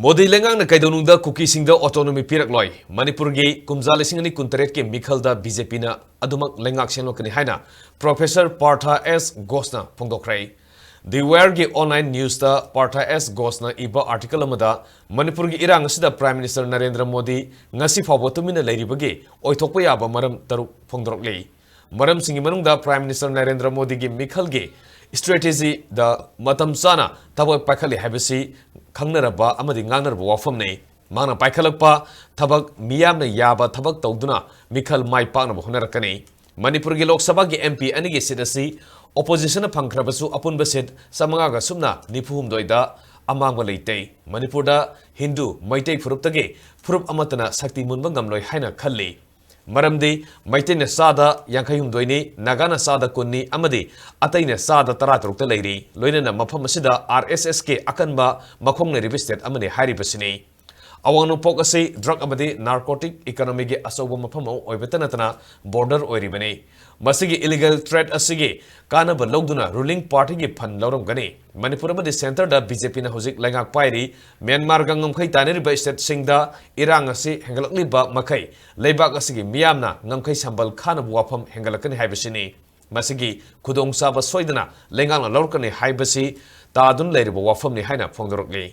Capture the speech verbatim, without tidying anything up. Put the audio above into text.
ꯃꯣꯗꯤ ꯂꯩꯉꯥꯛꯅ ꯀꯩꯗꯧꯅꯨꯡꯗ ꯀꯨꯀꯤꯁꯤꯡꯗ autonomy ꯄꯤꯔꯛꯂꯣꯏ꯫ ꯃꯅꯤꯄꯨꯔꯒꯤ ꯀꯨꯝꯖꯥ ꯂꯤꯁꯤꯡ ꯑꯅꯤ ꯀꯨꯟꯇꯔꯦꯠꯀꯤ ꯃꯤꯈꯜꯗ BJPꯅ ꯑꯗꯨꯃꯛ ꯂꯩꯉꯥꯛ ꯁꯦꯝꯂꯛꯀꯅꯤ ꯍꯥꯏꯅ Professor Partha S Ghosna ꯐꯣꯡꯗꯣꯛꯈ꯭ꯔꯦ꯫ The Wireꯒꯤ online newsꯇ Partha S Ghosna ꯏꯕ article ꯑꯃꯗ ꯃꯅꯤꯄꯨꯔꯒꯤ ꯏꯔꯥꯡ ꯑꯁꯤꯗ Prime Minister ꯅꯔꯦꯟꯗ꯭ꯔ ꯃꯣꯗꯤ ꯉꯁꯤ ꯐꯥꯎꯕ ꯇꯨꯃꯤꯟꯅ ꯂꯩꯔꯤꯕꯒꯤ ꯑꯣꯏꯊꯣꯛꯄ ꯌꯥꯕ ꯃꯔꯝ ꯇꯔꯨꯛ ꯐꯣꯡꯗꯣꯔꯛꯂꯤ꯫ ꯃꯔꯝꯁꯤꯡꯒꯤ ꯃꯅꯨꯡꯗ Prime Minister ꯅꯔꯦꯟꯗ꯭ꯔ ꯃꯣꯗꯤꯒꯤ ꯃꯤꯈꯜꯒꯤ strategyꯗ ꯃꯇꯝ ꯆꯥꯅ ꯊꯕꯛ ꯄꯥꯏꯈꯠꯂꯤ ꯍꯥꯏꯕꯁꯤ ꯈꯪꯅꯔꯕ ꯑꯃꯗꯤ ꯉꯥꯡꯅꯔꯕ ꯋꯥꯐꯝꯅꯤ꯫ ꯃꯍꯥꯛꯅ ꯄꯥꯏꯈꯠꯂꯛꯄ ꯊꯕꯛ ꯃꯤꯌꯥꯝꯅ ꯌꯥꯕ ꯊꯕꯛ ꯇꯧꯗꯨꯅ ꯃꯤꯈꯜ ꯃꯥꯏ ꯄꯥꯛꯅꯕ ꯍꯣꯠꯅꯔꯛꯀꯅꯤ꯫ ꯃꯅꯤꯄꯨꯔꯒꯤ ꯂꯣꯛ ꯁꯚꯥꯒꯤ MP ꯑꯅꯤꯒꯤ seat ꯑꯁꯤ oppositionꯅ ꯐꯪꯈ꯭ꯔꯕꯁꯨ ꯑꯄꯨꯟꯕ seat ꯆꯥꯃꯉꯥꯒ ꯁꯨꯞꯅ ꯅꯤꯐꯨ ꯍꯨꯝꯗꯣꯏꯗ ꯑꯃꯥꯡꯕ ꯂꯩꯇꯦ꯫ ꯃꯅꯤꯄꯨꯔꯗ ꯍꯤꯟꯗꯨ, ꯃꯩꯇꯩ ꯐꯨꯔꯨꯞꯇꯒꯤ ꯐꯨꯔꯨꯞ ꯑꯃꯠꯇꯅ ꯁꯛꯇꯤ ꯃꯨꯟꯕ ꯉꯝꯂꯣꯏ ꯍꯥꯏꯅ ꯈꯜꯂꯤ꯫ ꯃꯔꯝꯗꯤ ꯃꯩꯇꯩꯅ ꯆꯥꯗ ꯌꯥꯡꯈꯩ ꯍꯨꯝꯗꯣꯏꯅꯤ, ꯅꯥꯒꯥꯅ ꯆꯥꯗ ꯀꯨꯟꯅꯤ ꯑꯃꯗꯤ ꯑꯇꯩꯅ ꯆꯥꯗ ꯇꯔꯥ ꯇꯔꯨꯛꯇ ꯂꯩꯔꯤ꯫ ꯂꯣꯏꯅꯅ ꯃꯐꯝ ꯑꯁꯤꯗ RSSꯀꯤ ꯑꯀꯟꯕ ꯃꯈꯣꯡ ꯂꯩꯔꯤꯕ state ꯑꯃꯅꯤ ꯍꯥꯏꯔꯤꯕꯁꯤꯅꯤ꯫ ꯑꯋꯥꯡ ꯅꯣꯡꯄꯣꯛ ꯑꯁꯤ drug ꯑꯃꯗꯤ narcotic economyꯒꯤ ꯑꯆꯧꯕ ꯃꯐꯝ ꯑꯃ ꯑꯣꯏꯕꯇ ꯅꯠꯇꯅ border ꯑꯣꯏꯔꯤꯕꯅꯤ꯫ ꯃꯁꯤꯒꯤ illegal trade ꯑꯁꯤꯒꯤ ꯀꯥꯟꯅꯕ ꯂꯧꯗꯨꯅ ruling partyꯒꯤ fund ꯂꯧꯔꯝꯒꯅꯤ꯫ ꯃꯅꯤꯄꯨꯔ ꯑꯃꯗꯤ centreꯗ BJPꯅ ꯍꯧꯖꯤꯛ ꯂꯩꯉꯥꯛ ꯄꯥꯏꯔꯤ꯫ ꯃ꯭ꯌꯥꯟꯃꯥꯔꯒ ꯉꯝꯈꯩ ꯇꯥꯅꯔꯤꯕ stateꯁꯤꯡꯗ ꯏꯔꯥꯡ ꯑꯁꯤ ꯍꯦꯟꯒꯠꯂꯛꯂꯤꯕ ꯃꯈꯩ ꯂꯩꯕꯥꯛ ꯑꯁꯤꯒꯤ ꯃꯤꯌꯥꯝꯅ ꯉꯝꯈꯩ ꯁꯝꯕꯜ ꯈꯥꯅꯕ ꯋꯥꯐꯝ ꯍꯦꯟꯒꯠꯂꯛꯀꯅꯤ ꯍꯥꯏꯕꯁꯤꯅꯤ꯫ ꯃꯁꯤꯒꯤ ꯈꯨꯗꯣꯡꯆꯥꯕ ꯁꯣꯏꯗꯅ ꯂꯩꯉꯥꯛꯅ ꯂꯧꯔꯛꯀꯅꯤ ꯍꯥꯏꯕꯁꯤ ꯇꯥꯗꯨꯅ ꯂꯩꯔꯤꯕ ꯋꯥꯐꯝꯅꯤ ꯍꯥꯏꯅ ꯐꯣꯡꯗꯣꯔꯛꯂꯤ꯫